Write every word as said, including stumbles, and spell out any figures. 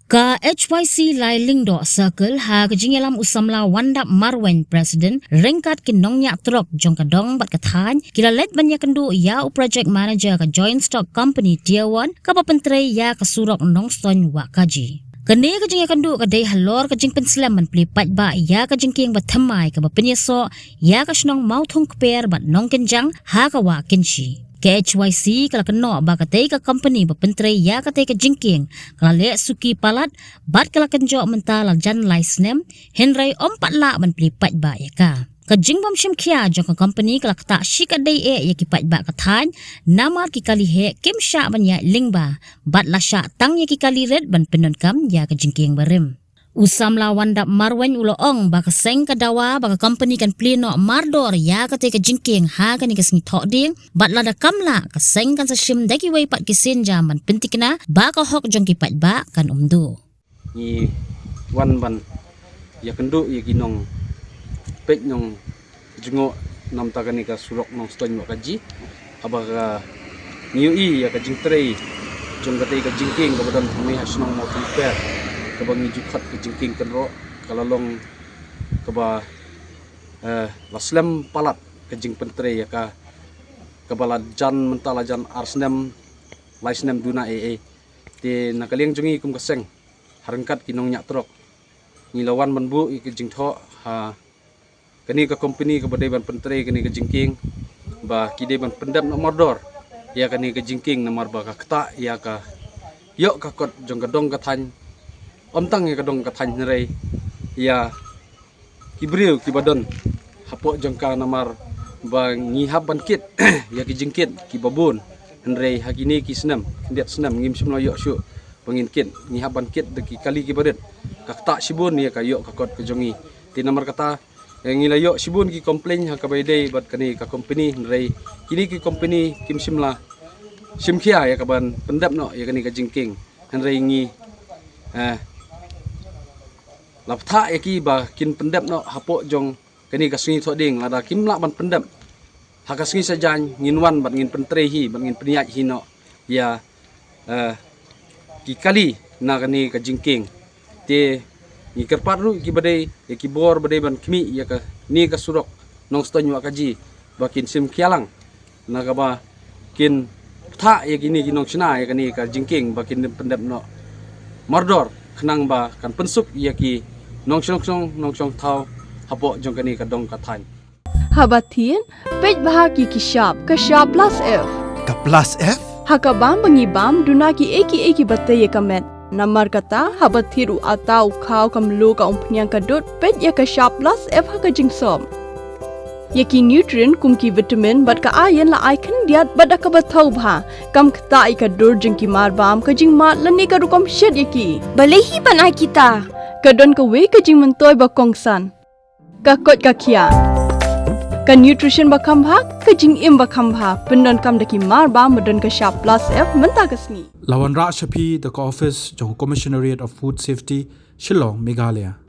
Ka H Y C Lai Lyngdoh Circle ha ka jingïalam u samla Wandap Marwein, President, ryngkat ki nongñiah trok jong ka dong bad ka thaiñ, ki la leit ban ïakynduh ïa u Project Manager ka Joint Stock Company Tier one, kaba pyntrei ïa ka surok Nongstoiñ Wahkaji. Kane ka jingïakynduh ka dei halor ka jingpynslem ban plie paidbah ïa ka jingkieng ba thymmai kaba pynïasoh ïa ka shnong Mawthung Kper bad Nongkynjang ha ka Wah Kynshi. Ka H Y C ka la kynnoh ba katei ka company ba pyntrei ïa katei ka jingkieng ka la leh suki palat bad ka la kynjoh mynta la jan lai snem, hynrei ym pat lah ban plie paidbah ïa ka. Ka jingbym shim khia jong ka company ka la ktah shikatdei eh ïa ki paidbah ka thaiñ, namar ki kali heh kim shah ban ïaid lyngba, bad la shah tang ïa ki kali rit ban pyndonkam ïa ka jingkieng barim. U samla Wandap Marwein u la ong ba ka seng ka dawa ba ka company kan plie noh mardor ïa katei ka jingkieng ha kane ka sngi Thohdieng, bad lada kam lah ka seng kan sa shim da kiwei pat ki sienjam ban pynthikna ba ka hok jong ki paidbah kan ym duh. Ngi wan ban ïakynduh ïa ki nongpeit nong jngoh namar kane ka surok Nongstoiñ Wahkaji. Haba ka ngi ïohi ïa ka jingtrei jong katei ka jingkieng kaba don ha mei ha shnong Mawthung Kper, kaba ngi ju khot ka jingkieng kynroh, ka la long kaba, eh, la slem palat ka jingpyntrei ïa ka, kaba la jan mynta la jan ar snem, lai snem duna ei ei. Te na ka liang jong ngi kum ka seng, ha ryngkat ki nongñiah trok, ngi la wan ban buh ïa ka jingthoh ha kane ka company kaba dei ban pyntrei kane ka jingkieng, ba ki dei ban pyndep noh mardor ïa kane ka jingkieng namar ba ka ktah ïa ka, ïoh ka kot jong ka dong ka thaiñ, ym tang ïa ka dong ka thaiñ hynrei ïa ki briew kiba don hapoh jong ka namar ba ngi hap ban kit ïa ki jingkit kiba bun, hynrei ha kine ki snem, khyndiat snem ngim shym la ïoh shuh ba ngin kit, ngi hap ban kit da ki kali kiba rit. Ka ktah shibun ïa ka ïoh ka kot ka jong ngi. Te namar kata, eh, ngi la ïoh shibun ki complain ha kaba ïadei bad kane ka company, hynrei kine ki company kim shym la shim khia ïa ka ban pyndep noh ïa kane ka jingkieng. Hynrei ngi, eh, la bthah ïa ki ba kin pyndep noh hapoh jong kane ka sngi Thohdieng, lada kim lah ban pyndep ha ka sngi Saitjaiñ ngin wan bad ngin pyntrei hi bad ngin pynïaid hi noh ïa, eh, ki kali na kane ka jingkieng. Te ngi kyrpad ruh ïa kiba dei, ïa ki bor ba dei ban khmih ïa kane ka surok Nongstoiñ Wahkaji ba kin shim khia lang, na kaba kin bthah ïa kine ki nongshna ïa kane ka jingkieng ba kin pyndep noh mardor, khnang ba kan pynsuk ïa ki nongshong shnong nongshong thaw hapoh jong kane ka dong ka thaiñ. Haba thied, peit bha ki ki shap, ka shap plus F. Ka plus F? Ha ka bam ba ngi bam, duna ki ei ki ei kiba tei ïa ka met. Namar kata, haba thied u atta u khaw ka mluh ka umphniang ka dud, peit ïa ka shap plus F ha ka jingsop. Ïa ki nutrient kum ki vitamin bad ka iron la ai khyndiat bad da kaba thaw bha. Kam ktah ïa ka dur jong ki marbam, ka jingmad lane ka rukom shet ïa ki. Balei hi ban ai kita? Ka don kawei ka jingmyntoi ba kongsan. Ka koit ka khiah. Ka nutrition ba kham bha, ka jingim ba kham bha. Pyndonkam da ki marbam ba don ka shap plus F mynta ka sngi. La wanrah sha phi da ka office jong Commissionerate of Food Safety, Shillong, Meghalaya.